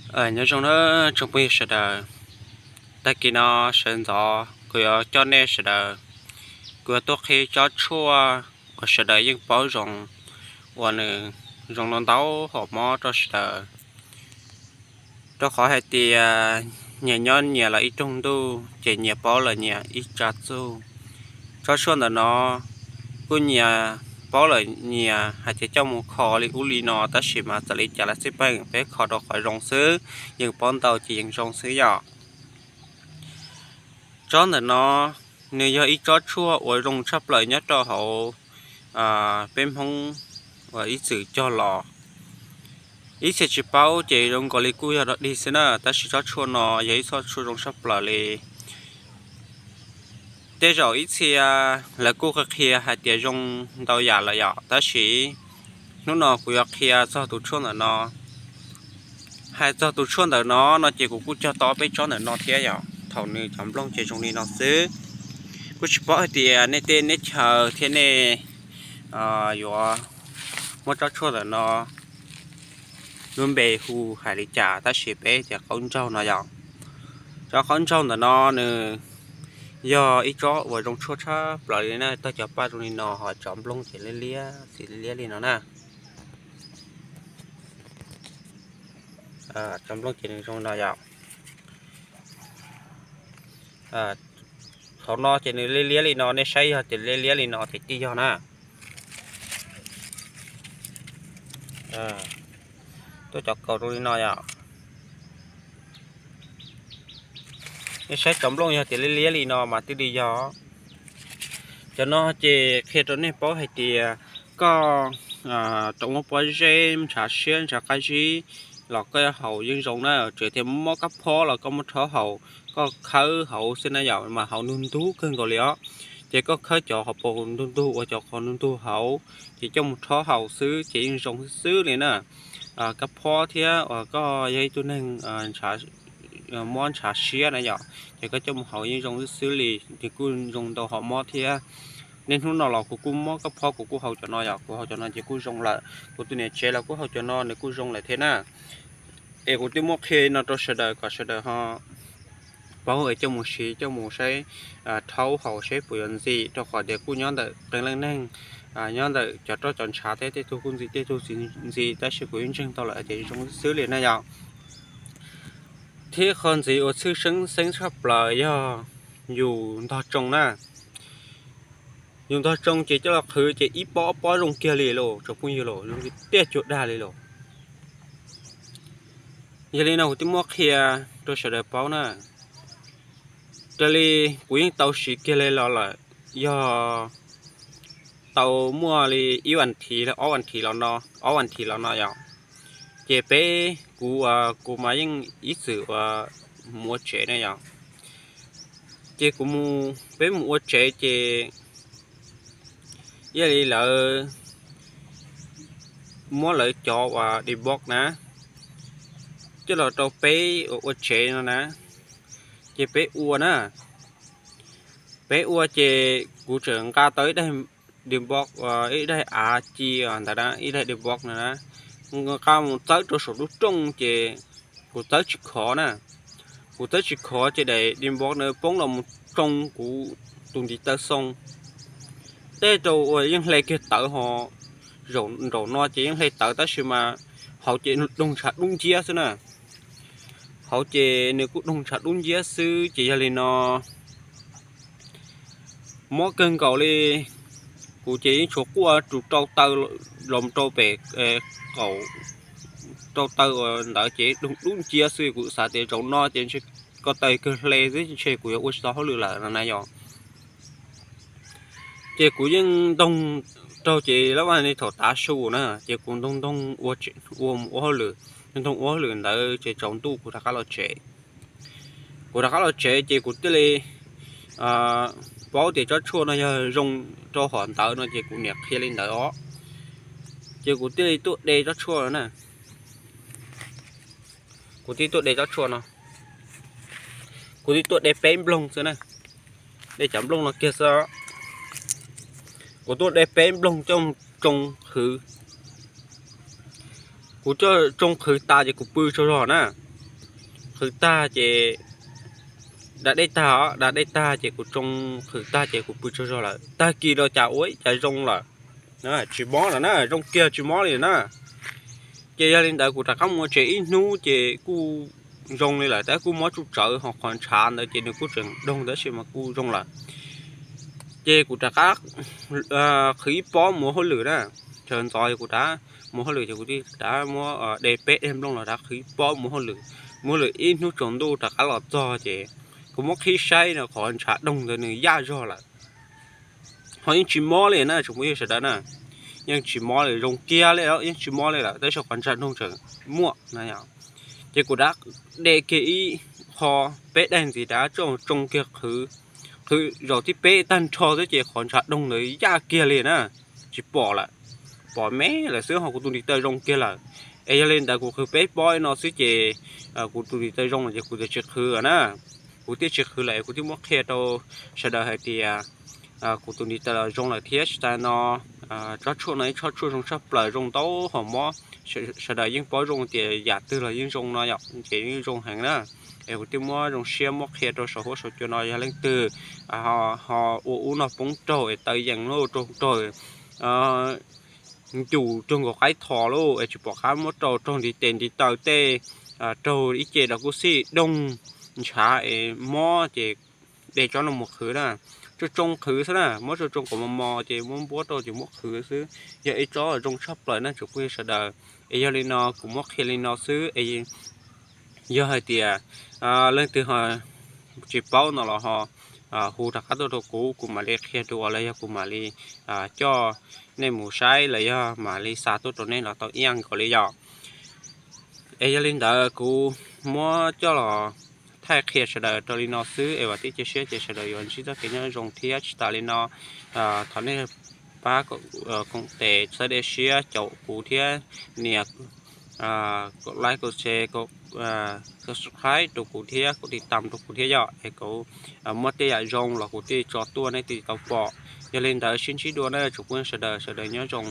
Nyob zoo na tsoom phooj ywg sawv daws, tag kis no sawv ntxov kuv yuav coj nej sawv daws, kuv yuav tuaj qhib tsob tshuaj uas sawv daws yeej paub zoo, uas nws zoo ntau ntau hom mob rau sawv daws. Rau qhov hais tias nyias nyob nyias los ib rooj ntuj ces nyias paub lawm nyias ib tsa txuj. Tsob tshuaj ntawm no kuj nyias paub lawm nyias hais tias coj mus kho li ub li no, tab sis mas txawm li cas los xij peem peb kho rau qhov zoo xwb, yeej paub ntau ces yeej zoo xwb yom. Tsob ntawm no nws yog ib tsob tshuaj uas zoo tshaj plaws nyob rau hauv peb Hmoob uas ib txwm cog los. Ib txhia tsis paub ces zoo nkaus li kuj yog dog dig xwb na, tab sis tsob tshuaj no yog ib tsob tshuaj zoo tshaj plaws li. Tej zaum ib txhia lawv kuj qhia qhia hais tias zoo ntau yam lawm yom, tab sis hnub no kuv yuav qhia txog tus tshuaj ntawm no. Hais txog tus tshuaj ntawm no no ces kuv kuj cog tau peb tsob ntawm no thiab yom, thaum nws cov nplooj ces zoo li no xwb. Kuj tsis paub hais tias nej tej neb chaw thiab nej yuav muab tsob tshuaj ntawm no lub npe hu hais li cas, tab sis peb tias qaub ntsaug no yom. Tsob qaub ntsaug ntawm no nws yog ib tsob uas zoo tshuaj tshaj plaws li na, tag cov paj zoo li no ho cov nplooj ces liab liab xim liab li no na. Cov nplooj ces nws zoo no yom. Qhov no ces nws liab liab li no, nej saib yog ces liab liab li no ces tij yog na. Tuaj cov kaus zoo li no yom. Nej saib cov nplooj yog tias liab liab li no mas twb li yog. Cov no ces qhia rau nej paub hais tias koj rau muab pob zeb ntshav siab ntshav qab zib los koj haus yeej zoo na, tsuas tias mob kab phob los koj muab rhaub haus, koj khawb hauv xwb na yom, mas haus ntug ntug kawg nkaus li os. Ces koj khawb cov hauv paus ntug ntug uas cov qhov ntug ntug hauv, ces coj mus rhaub haus xwb ces yeej zoo xwb xwb li na. Kab phob thiab uas koj yog ib tug neeg mob ntshav siab na yom, ces koj coj mus haus yeej zoo xwb xwb li, nws kuj zoo ntau hom mob thiab. Niaj hnub no los kuv kuj mob kab phob kuv kuj haus cov no yom, kuv haus cov no ces kuj zoo lawm. Kuv tus niam tsev los kuj haus cov no nws kuj zoo lawm thiab na. Es kuv twb muab qhia no rau sawv daws kom sawv daws ho paub es coj mus siv coj mus saib, rhaub haus saib puas yuav ntxim, rau qhov tias kuj nyob ntawm qee leej neeg, nyob ntawm cov roj cov ntshav thiab tej tug kuj ntxim tej tug tsis ntxim, tab sis kuv yeej ntseeg tau lawm tias zoo xwb li na yom. Thiab qhov ntxiv uas tshwj xeeb xeeb tshaj plaws yog yus ntog tsoo na. Yus ntog tsoo ces coj los qhwv ces ib pob ob pob zoo kiag li los tsoom phooj ywg los zoo tiaj cuag dag li los. Yog li no kuv twb muab qhia rau sawv daws paub na. Raws li kuv yeej tau siv kiag li los lawm, yog tau muaj li ib vas thiv los ob vas thiv los no, ob vas thiv los no yom. Ces peb, kuv, kuv mas yeej ib txwm uas mus ua tsev na yom. Ces kuv mus, peb mus ua tsev ces ib yam li lawv muab lawv cov uas di npob na coj los rau peb ua tsev no na, ces peb ua na. Peb ua ces kuv tseem nqa tau ib daig di npob, ib daig av ci ntawd na, ib daig di npob na, nqa mus txawb rau saum lub rooj ces kuv txawb tsis khov na. Kuv txawb tsis khov ces daim di npob na poob los mus tsoo kuv tus ntiv taw xoo. Tej rau uas yeej hle kiag tawv ho, zaum nraum no ces yeej hle tawv tab sis mas hauv ces doog ntshav dub nciab xwb na. Hauv ces nws kuj doog ntshav dub nciab xwb ces yog li no mob kawg nkaus li. Kuv ces yeej tshuav quaj tus rau taw los rau pem qaum, rau taw uas ntawd ces doog dub nciab xwb, kuv xav tias zaum no ces ntshe ko taw kawg hle xwb ntshe kuv yuav ua tsis tau hauj lwm lawm no na yom. Ces kuv yeej ntoog raug ces lab vaj ni thaum tav su na ces kuv ntoog ntoog ua mus ua hauj lwm, ntoog ua hauj lwm ntawd ces tsaus ntuj kuv rov qab los tsev. Kuv rov qab los tsev ces kuv thiaj li paub tias tsob tshuaj no yog zoo rau hom ntawd no ces kuv niam qhia li ntawd os. Ces kuv thiaj li tuaj de tsob tshuaj no na. Kuv thiaj tuaj de tsob tshuaj no. Kuv thiaj tuaj de peb nploog xwb na. De cov nploog no kiag xwb. Kuv tuaj de peb nploog coj tsoo qhwv. Kuv coj tsoo qhwv tas ces kuv pw tsaug zog na. qhwv tag ces da dej tag os, da dej tag ces kuv tsoo qhwv tag ces kuv pw tsaug zog lawm. Tag kis los cas ua ib cas zoo lawm, tsis mob lawm na, zoo kiag tsis mob li na. Ces yog li ntawd kuv rov qab mus tsev ib hnub ces kuj zoo li lawm, tab kuj mob tsuj tsawv ho qhov ntshav ntawd ces nws kuj tseem doog tab sis mas kuj zoo lawm. Ces kuv rov qab qhwv ib pob mus hauj lwm na. Sawv ntxov kuv rov mus hauj lwm ces kuv thiaj rov muab de peb daim nplooj los rov qhwv ib pob mus hauj lwm, mus hauj lwm ib hnub tsaus ntuj rov qab los txog ces kuv muab qhib saib no qhov ntshav doog ntawd nws yaj zog lawm. Ho yeej tsis mob li na tsoom phooj ywg sawv daws na, yeej tsis mob li, zoo kiag li, yeej tsis mob li lawm tab sis qhov ntshav doog tseem muaj na. Ces kuv rov de kiag ib qho peb daim ntxiv rov tsoo kiag qhwv, qhwv zaum thib peb tag nrho xwb ces qhov ntshav doog ntawd yaj kiag li na, tsis pom lawm, pom me lawm xwb ho kuv tus ntiv taw zoo kiag lawm. Es yog li ntawd kuv qhwv peb pob no xwb ces kuv tus ntiv taw zoo lawm ces kuv thiaj tsis qhwv na. Kuv thiaj tsis qhwv lawm es kuv thiaj muab qhia rau sawv daws hais tias kuv tus ntiv taw los zoo lawm thiab tsis tas no tsob tshuaj no ib tsob tshuaj zoo tshaj plaws zoo ntau hom mob. Sawv daws yeej paub zoo tias yam twg los yeej zoo no yom, ces yeej zoo heev na. Es kuv thiaj muab zoo siab muab qhia rau saum huab saum cua no yog leej twg ho ua ub no poob raug es taw yees lauj, raug raug ncus raug nkaus qaib thos lauj es tsis pom qab muab rau, raug ntiv tes ntiv taw tej, raug ib ce los kuj xij doog ntshav es mob ces de tsob no mus qhwv na. Tsoo tsoo qhwv xwb na, muab tsoo tsoo kom mos mos ces muab npuab rau ces muab qhwv xwb. Yog ib tsob zoo tshaj plaws na tsoom phooj ywg sawv daws. Es yog li no kuv muab qhia li no xwb es yog hais tias leej twg ho tsis paub no los ho hu rov qab tuaj rau kuv, kuv mam li qhia dua los yog kuv mam li coj nej mus saib los yog mam li xa tuaj rau nej los tau ib yam nkaus li yom. Es yog li ntawd kuv muab coj los thaij qhia sawv daws rau li no xwb es vam thiab cia siab ces sawv daws yuav ntsib txoj kev nyob zoo thiab tsis tas li no thov nej pab koom tes txhawb dej siab caum kuv thiab nias like, share, subscribe rau kuv thiab, kuv tiv tam rau kuv thiab yom, es kuv muaj tej yam zoo los kuv thiaj tso tuaj nej thiaj tau pom. Yog li ntawd sib ntsib dua na tsoom phooj ywg sawv daws, sawv daws nyob zoo.